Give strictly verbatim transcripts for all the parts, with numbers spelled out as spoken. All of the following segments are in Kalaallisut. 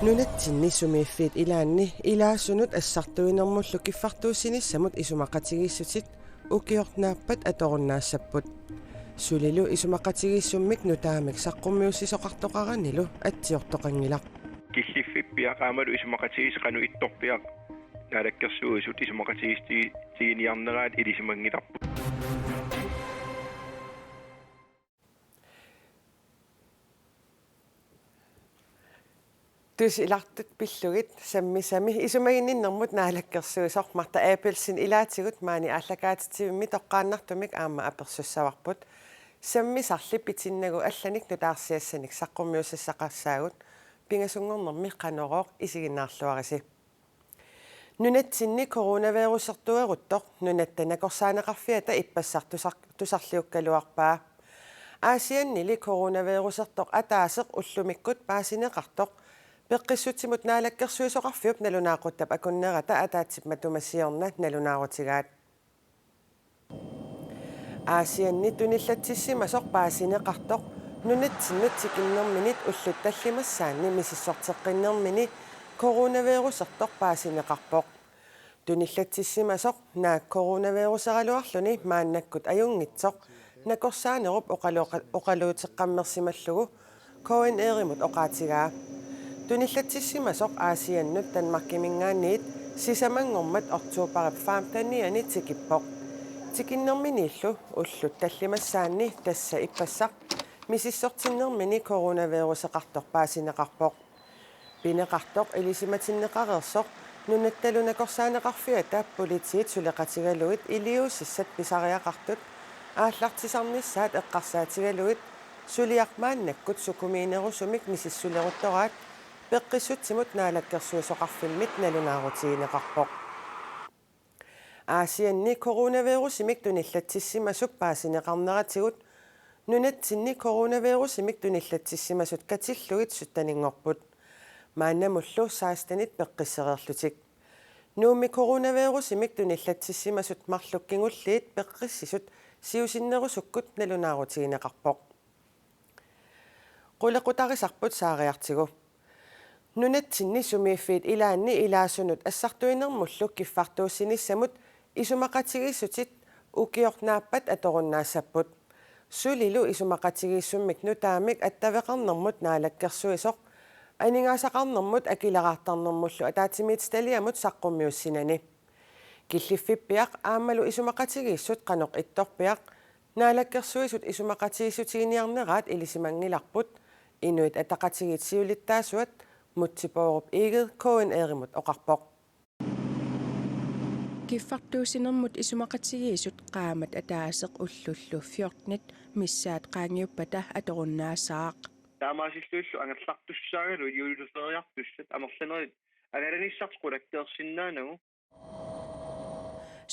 Nunatsinni sumiiffiit ilaanni ilaasunut assartuinermullu kiffartuussinissamut isumaqatigiissutit ukioq naappat atorunnaassapput. Sulilu isumaqatigiissummik nutaamik saqqummiussisoqartoqaranilu atsiortoqanngilaq. Killiffippiaq aammalu isumaqatigiissut qanoq ittorpiaq Naalakkersuisut isumaqatigiissutigiinniarneraat ilisimanngilarput. Tusilartut pillugit sammisami isumaginninnermut naalakkersuisoq Martha Abelsen ilaatigut maani aallakaatitsivimmi toqqaannartumik aamma apersussavarput. Sammisarli pitinnagu allanik nutaarsiassanik saqqummiussissaqassaagut, pingasunngornermi Qanorooq, isiginnaarluarisi. Nunatsinni coronavirusertueruttoq nunatta nakorsaaneqarfiata ippassaq tusar-, tusarliukkaluarpaa. Aasiannili coronavirusertoq ataaseq ullumikkut paasineqartoq peqqissutsimut naalakkersuisoqarfiup nalunaaquttap akunnerata ataatsip matuma siorna nalunaarutigaat. Aasianni tunillatsissimasoq paasineqartoq nunatsinnut tikinnerminit ullut tallimassaanni misissorteqqinnermini coronavirusertoq paasineqarpoq. Tunillatsissimasoq naak coronaviruseraluarluni maannakkut ajunngitsoq nakorsaanerup oqaluqa-, oqaluuteqqammersimallugu K N R-imut oqaatigaa. Tunillatsissimasoq Aasiannut Danmarkiminngaanniit sisamanngormat oktobarip femtenianni tikippoq. Tikinnerminiillu ullut tallimassaanni, tassa ippassaq, misissortinnermini coronaviruseqartoq paasineqarpoq. Pineqartoq ilisimatinneqareersoq nunattalu nakorsaaneqarfiata politiit suleqatigalugit iliuusissat pisariaqartut aallartisarnissaat eqqarsaatigalugit suliaq maannakkut sukumiinerusumik misissuleruttoraat peqqissutsimut naalakkersuisoqarfimmit nalunaarutigineqarpoq. Aasianni coronavirusimik tunillatsissimasup paasineqarneratigut nunatsinni coronavirusimik tunillatsissimasut katillugit sytteninngorput. Maannamullu sekstenit peqqissereerlutik. Nuummi coronavirusimik tunillatsissimasut marluk kingulliit peqqissisut siusinnerusukkut nalunaarutigineqarpoq. Qulequtarisarput saariartigu. Nunatsinni sumiiffiit ilaanni ilaasunut assartuinermullu kiffartuussinissamut isumaqatigiissutit ukioq naappat atorunnaassapput. Sulilu isumaqatigiissummik nutaamik attaveqarnermut naalakkersuisoq aningaasaqarnermut akileraartarnermullu ataatsimiititaliamut saqqummiussinani. Killiffippiaq aammalu isumaqatigiissut qanoq ittorpiaq naalakkersuisut isumaqatigiissutiginiarneraat ilisimanngilarput, Inuit Ataqatigiit siulittaasuat Múte Bourup Egede K N R-imut oqarpoq. Kiffartuussinermut isumaqatigiissut qaammat ataaseq ullullu fjortenit missaat qaangiuppata atorunnaasaaq. Taamaasillunilu angerlartussaagaluit juulliuteriartussat amerlanerit angalanissartik qulakkeersinnaanagu.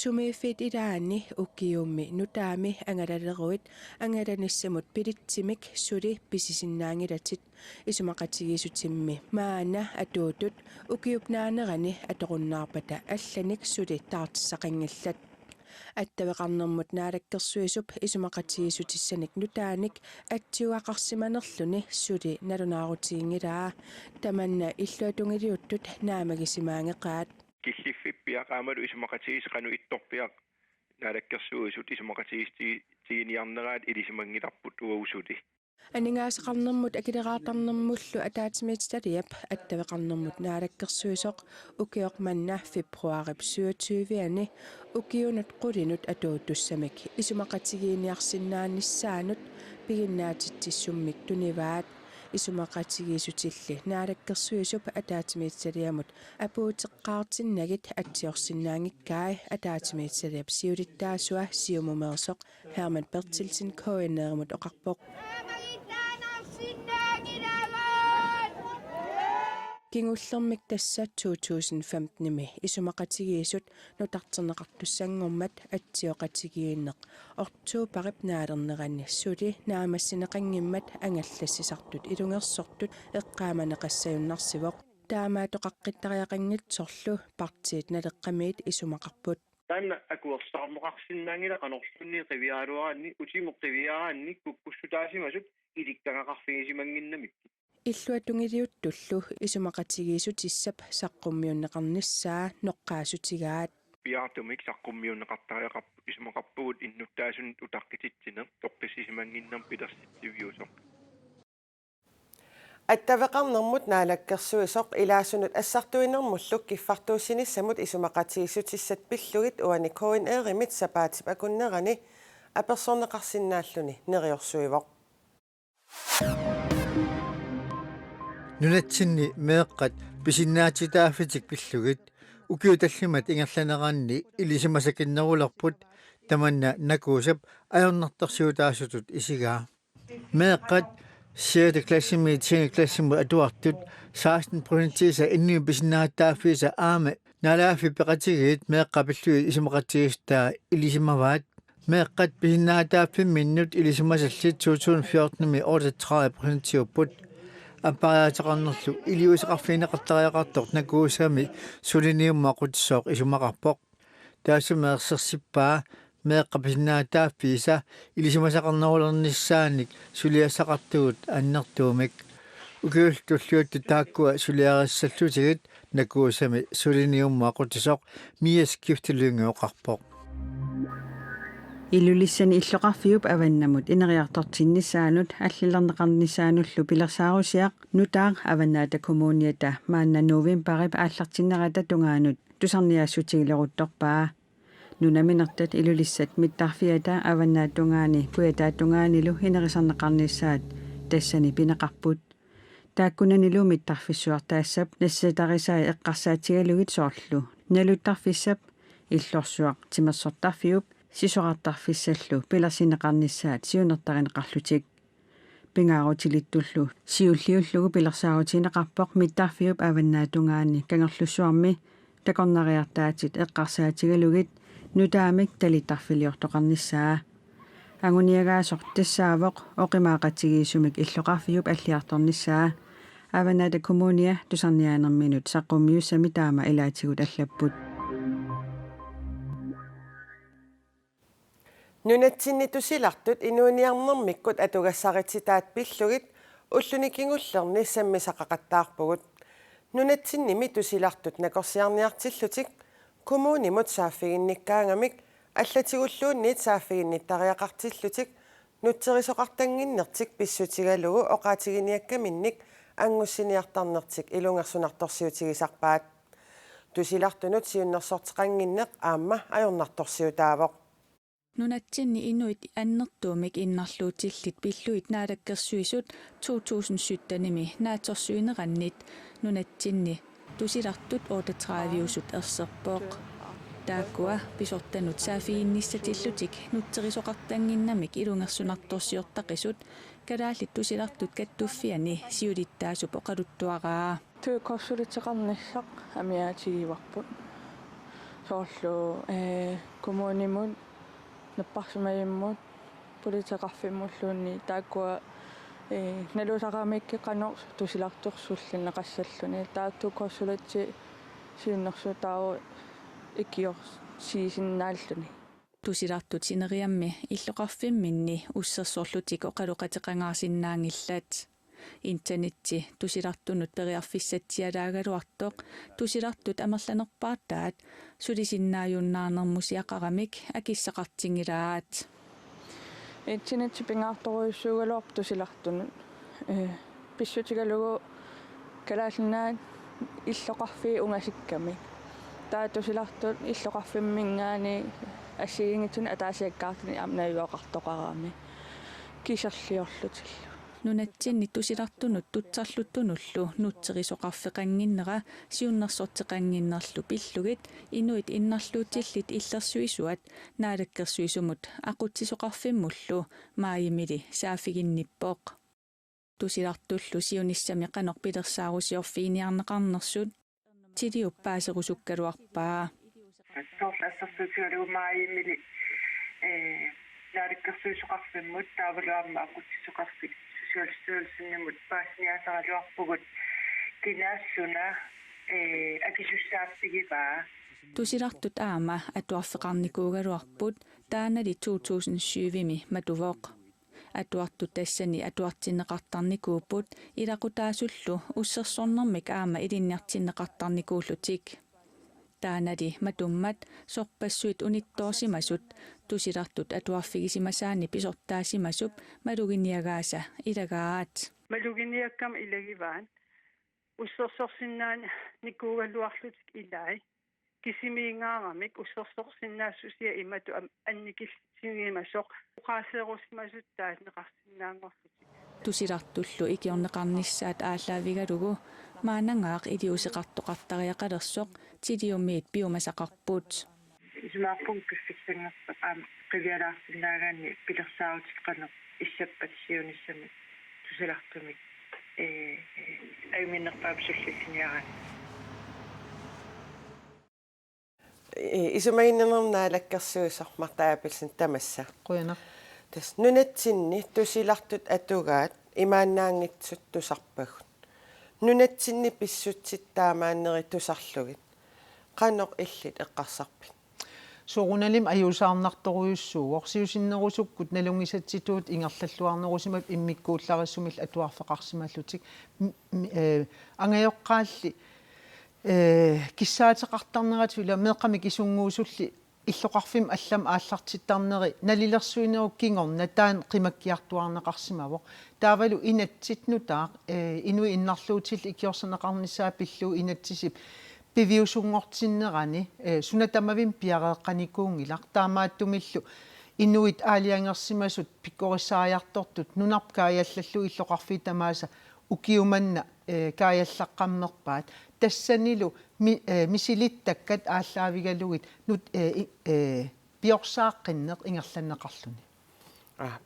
Sumiiffiit ilaanni ukiummi nutaami angalaleruit angalanissamut billetsimik suli pisisinnaanngilatit. Isumaqatigiissutimmi maanna atuuttut ukiup naanerani atorunnaarpata allanik suli taartissaqanngillat. Attaveqarnermut naalakkersuisup isumaqatigiissutissanik nutaanik atsiugaqarsimanerluni suli nalunaarutiginngilaa. Tamanna illuatungiliuttut naammagisimaanngeqaat. Killiffippiaq aammalu isumaqatigiissut qanoq ittorpiaq naalakkersuisut isumaqatigiissutigiinniarneraat ilisimanngilarput uagut suli. Aningaasaqarnermut akileraartarnermullu ataatsimiititaliap attaveqarnermut naalakkersuisoq ukioq manna februaarip syvogtyve-ani ukiunut qulinut atuuttussamik isumaqatigiinniarsinnaanissaanut piginnaatitsissummik tunivaat. Isumaqatigiissutilli naalakkersuisup ataatsimiititaliamut apuuteqqaartinnagit atsiorsinnaanngikkai ataatsimiititaliap siulittaasua Siumumeersoq Hermann Berthelsen K N R-imut oqarpoq. Kingullermik tassa to tusind femten-imi isumaqatigiissut nutarterneqartussanngormat atsioqatigiinneq oktobarip naalernerani suli naammassineqanngimmat angallassisartut ilungersortut eqqaamaneqassajunnarsivoq. Taamaattoqaqqittariaqanngitsorlu partiit Naleqqamiit isumaqarput. Taanna akuersaarneqarsinnaanngilaq qanorluunniit qiviaraluaraanni, utimut qiviaraanni kukkussutaasimasut ilikkagaqarfigisimannginnamikkit. Illuatungiliuttullu isumaqatigiissutissap saqqummiunneqarnissaa noqqaassutigaat. Piaartumik saqqummiunneqartariaqarpoq, isumaqarpugut innuttaasunut utaqqititsineq toqqissisimannginnami pilersitsiviusoq. Attaveqarnermut naalakkersuisoq ilaasunut assartuinermullu kiffartuussinissamut isumaqatigiissutissat pillugit uani K N R-imit sapaatip akunnerani apersorneqarsinnaalluni neriorsuivoq. Nunatsinni meeqqat pisinnaatitaaffitik pillugit ukiut tallimat ingerlaneranni ilisimasakinnerulerput, tamanna Nakuusap ajornartorsiutaasutut isigaa. Meeqqat sjette klassimi tiende klassimut atuartut seksten procentiisa inuit pisinnaatitaaffiisa aamma naalagaaffik peqatigiit meeqqat pillugit isumaqatigiissutaa ilisimavaat. Meeqqat pisinnaatitaaffimminnut ilisimasallit to tusind fjortenimi otteogtredive procentiupput. Appariaateqarnerlu iliuuseqarfigineqartariaqartoq Nakuusami suliniummut aqutsisoq isumaqarpoq. Taassuma ersersippaa meeqqat pisinnaatitaaffiisa ilisimasaqarnerulernissaannik suliassaqartugut annertuumik. Ukiullu tulliuttut taakkua suliarissallutigit Nakuusami suliniummut aqutsisoq Mia Skifte Lynge oqarpoq. Ilulissani illoqarfiup avannamut ineriartortinnissaanut allilerneqarnissaanullu pilersaarusiaq nutaaq Avannaata Kommuniata maanna novembarip aallartinnerata tungaanut tusarniaassutigileruttorpaa. Nunaminertat Ilulissat mittarfiata Avannaata tungaani Kujataata tungaanilu inerisarneqarnissaat tassani pineqarput. Taakkunanilu mittarfissuartaassap nassatarisai eqqarsaatigalugit soorlu naluttarfissap, illorsuaq timersortarfiup sisorartarfissallu pilersinneqarnissaat siunertarineqarlutik. Pingaarutilittullu siulliullugu pilersaarutigineqarpoq mittarfiup Avannaata tungaani Kangerlussuarmi takornariartaatit eqqarsaatigalugit nutaamik talittarfiliortoqarnissaa. Anguniagaasoq tassaavoq oqimaaqatigiissumik illoqarfiup alliartornissaa. Avannaata Kommunia tusarniaanerminut saqqummiussami taama ilaatigut allapput. Nunatsinni tusilartut inuuniarnermikkut atugassarititaat pillugit ulluni kingullerni sammisaqaqattaarpugut. Nunatsinnimi tusilartut nakorsiarniartillutik, kommunimut saaffiginnikkaangamik allatigulluunniit saaffiginnittariaqartillutik nutserisoqartannginnertik pissutigalugu oqaatiginiakkaminnik anngussiniartarnertik ilungersunartorsiutigisarpaat. Tusilartunut siunnersorteqannginneq aamma ajornartorsiutaavoq. Nunatsinni inuit annertuumik innarluutillit pillugit Naalakkersuisut to tusind syttenimi naatsorsuinerannit nunatsinni tusilartut otteogtredive-usut erserpoq. Taakkua pisortanut saaffiginnissatillutik nutserisoqartannginnamik ilungersunartorsiortaqisut Kalaallit Tusilartut Kattuffianni siulittaasup oqaluttuaraa. Tuukorsuliteqarnissaq amigaatigivarput. Soorlu, ee, kommunimut, napparsimajummut, politeeqarfimmulluunniit taakkua, ee, nalusaramikku qanoq tusilartut sullinneqassalluni. Taava tuukorsulitsi siunnersuutaavoq ikiorsiisinnaalluni. Tusilartut sineriammi illoqarfimminni ussersorlutik oqaloqateqangaarsinnaanngillat. Internetti tusilartunut periarfissatsialaagaluartoq tusilartut amerlanerpaartaat sulisinnaajunnaarnermusiaqaramik akissaqartinngilaat. Internetti pingaartorujussuugaluarpoq tusilartunut. Ee, pissutigalugu Kalaallit Nunaat illoqarfiit ungasikkamik. Taava tusilartut illoqarfimminngaanniit assigiinngitsunik ataasiakkaartunik aamma najugaqartoqarami. Kiserliorlutillu. Nunatsinni tusilartunut tutsarlutunullu nutserisoqarfeqannginnera siunnersorteqannginnerlu pillugit inuit innarluutillit illersuisuat Naalakkersuisumut aqutsisoqarfimmullu maajimili saaffiginnippoq. Tusilartullu siunissami qanoq pilersaarusiorfiginiarneqarnersut Tiliup paaserusukkaluarpaa. Soorlu assersuutigalugu maajimili, ee, Naalakkersuisoqarfimmut taavalu aamma aqutsisoqarfik Socialstyrelsenimut paasiniaasaraluarpugut kina suna, ee, akisussaaffigivaa. Tusilartut aamma atuarfeqarnikuugaluarput, taannali to tusind syv-imi matuvoq. Atuartut tassani atuartinneqartarnikuupput ilaqutaasullu ussersornermik aamma ilinniartinneqartarnikuullutik. Taannali matummat sorpassuit unittoorsimasut tusilartut atuarfigisimasaanni pisortaasimasup maluginiagaasa ilagaat. Maluginiakkama ilagivaat ussersorsinnaanikuugaluarlutik ilai. Kisimiingaaramik ussersorsinnaassusia imatut am-, annikillitsigimasoq oqaaseerusimasut taanneqarsinnaanngorlutik. Tusilartullu ikiorneqarnissaat aallaavigalugu maannangaaq iliuuseqartoqartariaqalersoq Tiliumiit piumasaqarput. Isumaqarpunga piffissanngortoq aamma qivialaarsinnaagaanni pilersaarutit qanoq issappat siunissami tusilartumik, ee, ajuminnerpaamik sullissiniaraanni. Ee, isumaginninnermi naalakkersuisoq Martha Abelsen tamassa. Qujanaq. Tassa nunatsinni tusilartut atugaat imaannaanngitsut tusarpagut. Nunatsinni pissutsit taamaanneri tusarlugit qanoq illit eqqarsarpit? Soorunalimi ajuusaarnartorujussuuvoq, siusinnerusukkut nalunngisatsitut ingerlalluarnerusimapput immikkuullarissumillu atuarfeqarsimallutik. M-, m-, ee, angajoqqaalli, ee, kissaateqartarnerat ila meeqqamik kisunnguusulli illoqarfimmi allamik aallartittarneri nalilersuinerup kingorna taanna qimakkiartuaarneqarsimavoq. Taavalu inatsit nutaaq, ee, inuit innarluutillit ikiorserneqarnissaat pillugu inatsisip piviusunngortinnerani, ee, suna tamavimmik piareeqqanikuunngilaq. Taamaattumillu inuit aalajangersimasut pikkorissariartortut nunarput kaajallallugu illoqarfiit tamaasa ukiumanna, ee, kaajallaqqammerpaat. Tassanilu mi-, ee, misilittakkat aallaavigalugit nut-, ee, i-, ee, piorsaaqqinneq ingerlanneqarluni. Aa.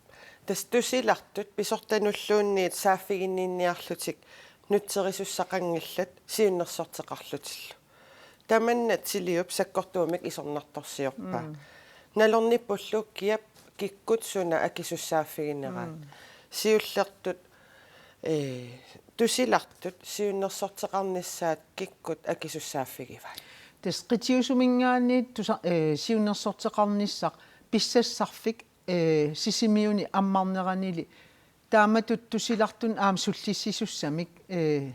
Tassa tusilartut pisortanulluunniit saaffiginninniarlutik nutserisussaqanngillat siunnersorteqarlutillu. Tamanna Tiliup sakkortuumik isornartorsiorpaa. Mm. Nalornippullu kiap kikkut suna akisussaaffigineraat. Mm. Siullertut, ee, tusilartut siunnersorteqarnissaat kikkut akisussaaffigivaat? Tassa qitiusuminngaanniit tusa-, ee, siunnersorteqarnissaq pissassarfik, ee, Sisimiuni ammarneranili taamatut tusilartunik aamma sullissisussamik, ee,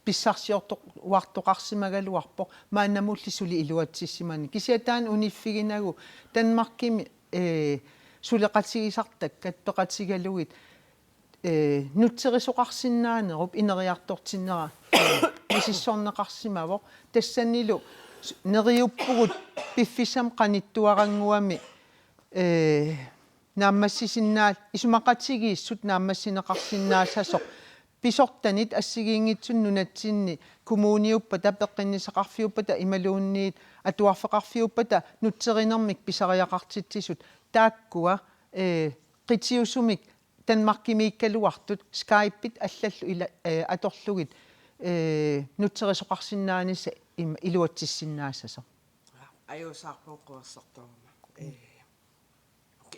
pissarsiortoq-, -uartoqarsimagaluarpoq maannamulli suli iluatsissimanermik. Kisianni taanna uniffiginagu Danmarkimi, ee, suleqatigisartakkat peqatigalugit, ee, nutserisoqarsinnaanerup ineriartortinnera, ee, misissorneqarsimavoq. Tassanilu s-, neriuppugut piffissami qanittuarannguami, ee, naammassisinnaat-, isumaqatigiissut naammassineqarsinnaassasoq. Pisortanit assigiinngitsunit nunatsinni kommuniuppata, peqqinnissaqarfiuppata imaluunniit atuarfeqarfiuppata nutserinermik pisariaqartitsisut taakkua, ee, qitiusumik Danmarkimiikkaluartut Skypit allallu ila-, ee, atorlugit, ee, nutserisoqarsinnaanissaq im-, iluatsissinnaassasoq. Ajuusaarpunga quersortoruma. Ee.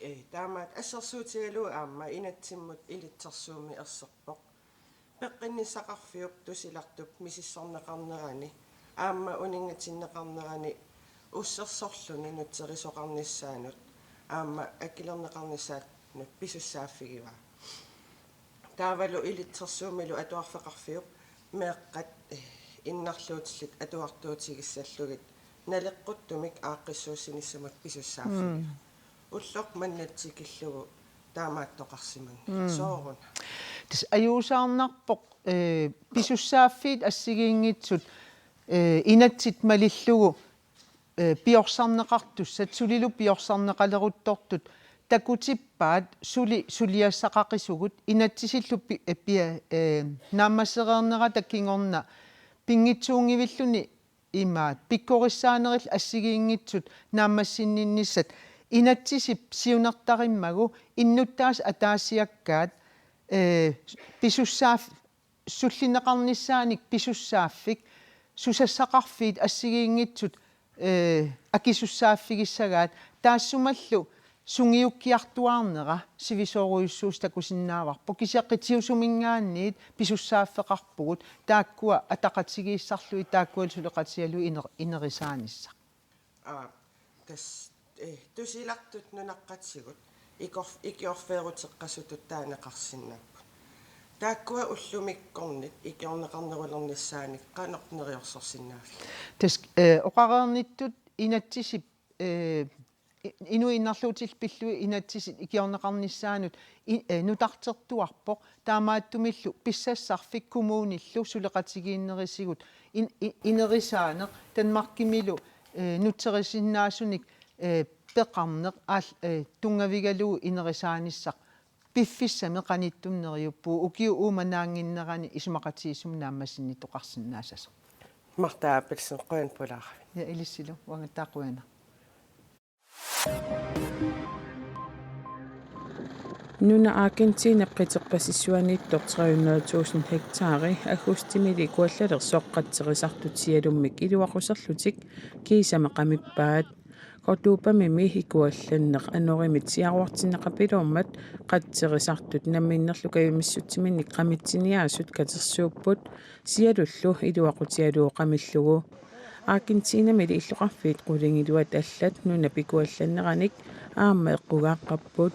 Ee, taamaat assersuutigalugu aamma inatsimmut ilitsersuummi erserpoq. Peqqinnissaqarfiup tusilartup misissorneqarnerani aamma uninngatinneqarnerani ussersorluni nutserisoqarnissaanut aamma akilerneqarnissaanut pisussaaffigivaa. Taavalu ilitsersuummilu atuarfeqarfiup meeqqat, eh, innarluutillit atuartuutigissallugit naleqquttumik aaqqissuussinissamut pisussaaffigivaa. Mm. Ulloq manna tikillugu taamaattoqarsimanngilaq. Mm. Sooruna? Tassa ajuusaarnarpoq, eh, pisussaaffiit assigiinngitsut, eh, inatsit malillugu, eh, piorsarneqartussat, sulilu piorsarneqaleruttortut, takutippaat suli suliassaqaqisugut, inatsisillu pi-, eh, pia-, eh, naammassereernerata kingorna pinngitsuunngivilluni imaat, pikkorissaanerillu assigiinngitsut naammassinninnissat, inatsisip siunertarimmagu innuttaasut ataasiakkaat, eh, pisussaaf-, sullinneqarnissaanik pisussaaffik, susassaqarfiit assigiinngitsut, eh, akisussaaffigissagaat, taassumalu Sungiukkiartuaarnera sivisoorujussuusoq takusinnaavarput. Kisianni qitiusuminngaanniit pisussaaffeqarpugut taakkua ataqatigiissarlugit taakkua suleqatigalugit iner-, inerisaanissaq. Aa, tassa, eh, tusilartut nunaqqatigut ikor-, ikiorfeeruteqqasutut taaneqarsinnaapput. Taakkua ullumikkornit ikiorneqarnerulernissaanik qanoq neriorsorsinnaavigit? Tassa, eh, oqareernittut inatsisip, eh, i-, inuit innarluutillit pillugit inatsisit ikiorneqarnissaannut i-, eh, nutartertuarpoq, taamaattumillu pissassarfik kommunillu suleqatigiinnerisigut in-, i-, inerisaaneq Danmarkimilu, eh, nutserisinnaasunik, eh, peqarneq aal-, eh, tunngavigalugu inerisaanissaq piffissami qanittumi neriuppugut, ukiup uuma naannginnerani isumaqatigiissumik naammassinnittoqarsinnaassasoq. Martha Abelsen, qujanaq pulaaravit. Ja, ilissilu, uangattaaq qujanaq. Nunap Argentinap qiterpasissuaniittoq tre hundrede tusind hektari aggustimili ikuallalersoq qatserisartut sialummik iluaquserlutik kiisami qamippaat. Cordobamimi ikuallanneq anorimit siaruartinneqapiloormat qatserisartut namminnerlu kajumissutsiminnik qamitsiniaasut katersuupput sialullu iluaqutigalugu qamillugu. Argentinamili illoqarfiit qulingiluat allat nunap ikuallanneranik aamma eqqugaaqqapput.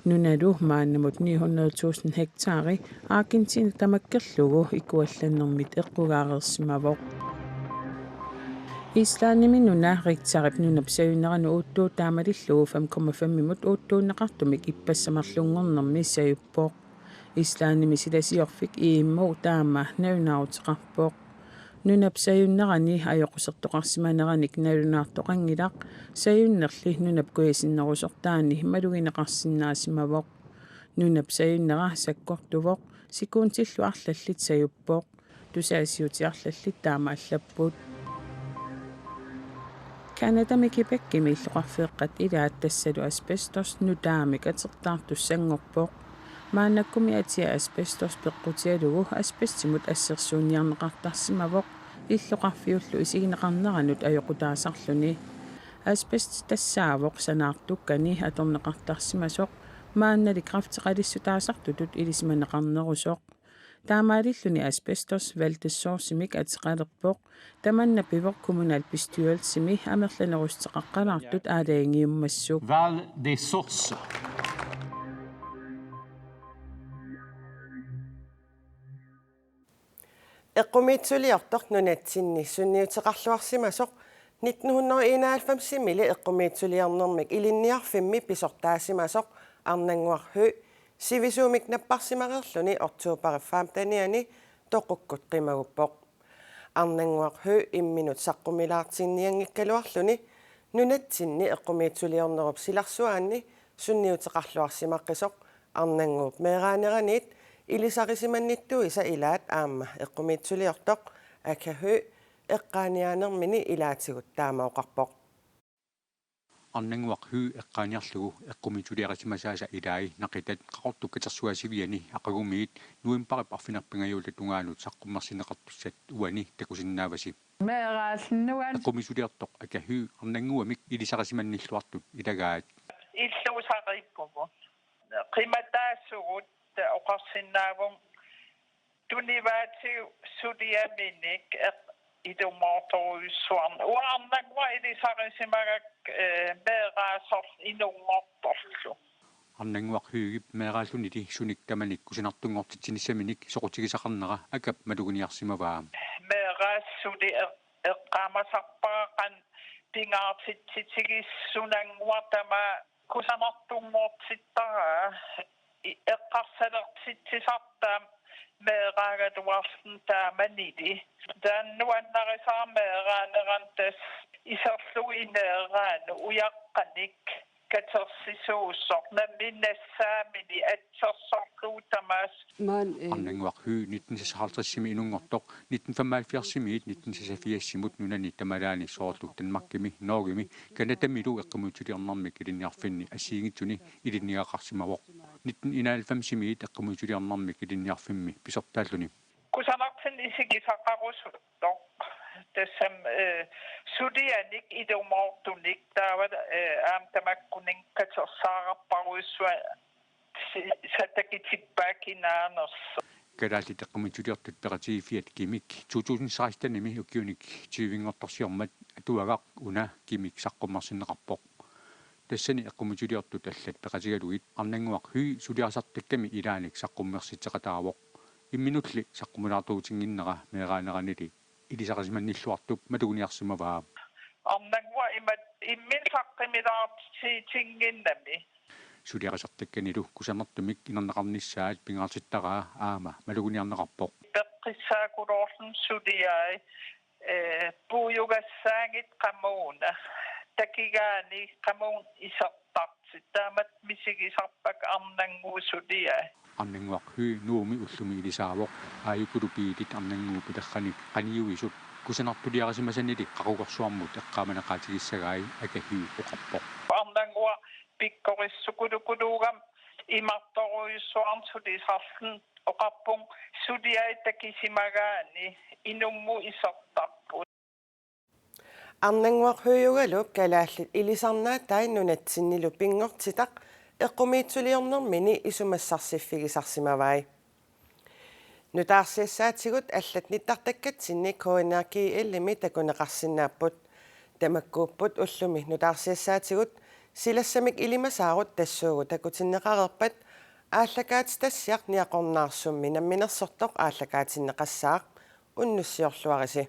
Nunalu maannamut ni hundrede tusind hektari Argentina tamakkerlugu ikuallannermit eqqugaareersimavoq. Islandimi nuna Richterip nunap sajunneranut uuttuut taamalillugu fem komma femimut uuttuunneqartumik ippassamerlunngornermi sajuppoq. Islandimi silasiorfik I M O taama nalunaaruteqarpoq. Nunap sajunnerani ajoqusertoqarsimaneranik nalunaartoqanngilaq, sajunnerli nunap kujasinnerusortaani malugineqarsinnaasimavoq. Nunap sajunnera sakkortuvoq, sekundillu arlallit sajuppoq. Tusaasiutit arlallit taama allapput. Canadami Quebecimi illoqarfeeqqat ilaat tassalu asbestos nutaamik atertaartussanngorpoq. Maannakkummi atia asbestos peqqutigalugu asbestimut assersuunniarneqartarsimavoq illoqarfiullu isigineqarneranut ajoqutaasarluni. Asbest tassaavoq sanaartukkani atorneqartarsimasoq, maannali kræfteqalissutaasartutut ilisimaneqarnerusoq. Taamaalilluni asbestos Valdez Sourcemik ateqalerpoq, tamanna pivoq kommunalbestyrelsimi amerlanerussuteqaqqalaartut aalajangiummassuk. Valdez Sourcem. Eqqumiitsuliortoq nunatsinni sunniuteqarluarsimasoq nitten hundrede enoghalvfemsimili eqqumiitsuliornermik ilinniarfimmi pisortaasimasoq Arnannguaq Høegh sivisuumik napparsimareerluni oktober femtenianni toqukkut qimaguppoq. Arnannguaq Høegh imminut saqqumilaartinnianngikkaluarluni nunatsinni eqqumiitsuliornerup silarsuaanni sunniuteqarluarsimaqqisoq Arnannguup meeraaneraniit ilisarisimannittuisa ilaat aamma eqqumiitsuliortoq Aka Høegh eqqaaniaanermini ilaatigut taama oqarpoq. Arnannguaq Høegh eqqaaniarlugu eqqumiitsuliarisimasaasa ilai Naqitat Qaqortup katersugaasiviani aqagumiit novembarip arfineq-pingajuata tungaanut saqqummersinneqartussat uani takusinnaavasi. Meeraalluan. Eqqumiitsuliortoq Aka Høegh Arnannguamik ilisarisimannilluartut ilagaat. Illuusariippugut. Qimataassugut oqarsinnaavunga tunivaatigut suliaminik eq-, ilumoortorujussuarnik. Uanga Arnannguaq ilisarisimagakku, eh, meeraasoq inunngortorlu. Arnannguaq Høeghip meeraallunili sunik tamanik kusanartunngortitsinissaminik soqutigisaqarnera Akap maluginiarsimavaa. Meeraasut suli eq-, eqqaamasarpara qanoq pingaartitsigissunnguaq tamaat kusanartunngortittaraa i-, eqqarsalertitsisartaa meeraagaluarluni taamanili. Taanna nuannarisara meeraanerani tassa iserlugu ineeraanni ujaqqanik katersisuusoq nammineq nassaamini atsersorlugu tamaasa. Maan, eh, Arnannguaq Høegh nitten seksoghalvtredsimi inunngortoq nitten femoghalvfjerdsimiit nitten seksogfirsimut nunani tamalaani soorlu Danmarkimi, Norgemi, Canadamilu eqqumiitsuliornermik ilinniarfinni assigiinngitsuni ilinniagaqarsimavoq. Nitten enoghalvfemsimiit eqqumiitsuliornermik ilinniarfimmi pisortaalluni. Kusanartumik isigisaqarusuttoq. Tassami, eh, sulianik ilumoortunik taava, eh, aamma tamakkuninnga katersaararparujussuaq si-, satakitippaa kinaanersoq. Kalaallit Eqqumiitsuliortut Peqatigiiffiat Kimik to tusind sekstenimi ukiunik tyvenngortorsiormat atuagaq una Kimik saqqummersinneqarpoq. Tassani eqqumiitsuliortut allat peqatigalugit Arnannguaq Høegh suliarisartakkami ilaanik saqqummersitseqataavoq. Imminulli saqqummilaartuutinnginnera meeraaneranili ilisarisimannilluartup maluguniarsimavaa. Arnannguaq imatut imminut saqqummilaartitsiginnginnami. Suliarisartakkanilu kusanartumik inerneqarnissaat pingaartittaraa aamma maluguniarneqarpoq. Peqqissaakuluorluni suliai, eh, puiugassaanngitsut qamuuna. Takigaani qamuuna isertartut. Taamatut misigisarpakka Arnannguup suliai. Arnannguaq Høegh Nuummi ullumi ilisaavoq. Aajukulu biilit Arnannguup pilerrani qaniuisut kusanartuliarisimasanili qaqugorsuarmut eqqaamaneqaatigissagai Aka Høegh oqarpoq. Arnannguaq pikkorissukulukuluugami imartorujussuarnik sulisarluni oqarpunga suliai takisimagaanni inummut isertarput. Arnannguaq Høeghiugalu kalaallit ilisarnaatai nunatsinnilu pinngortitaq eqqumiitsuliornermini isumassarsiffigisarsimavai. Nutaarsiassaatigut allat nittartakkatsinni K N R G L-imi takuneqarsinnaapput. Tamakkuupput ullumi nutaarsiassaatigut silassamik ilimasaarut tassuugu takutinneqareerpat aallakaatitassiaq Niaqornaarsummi namminersortoq aallakaatinneqassaaq. Unnussiorluarisi.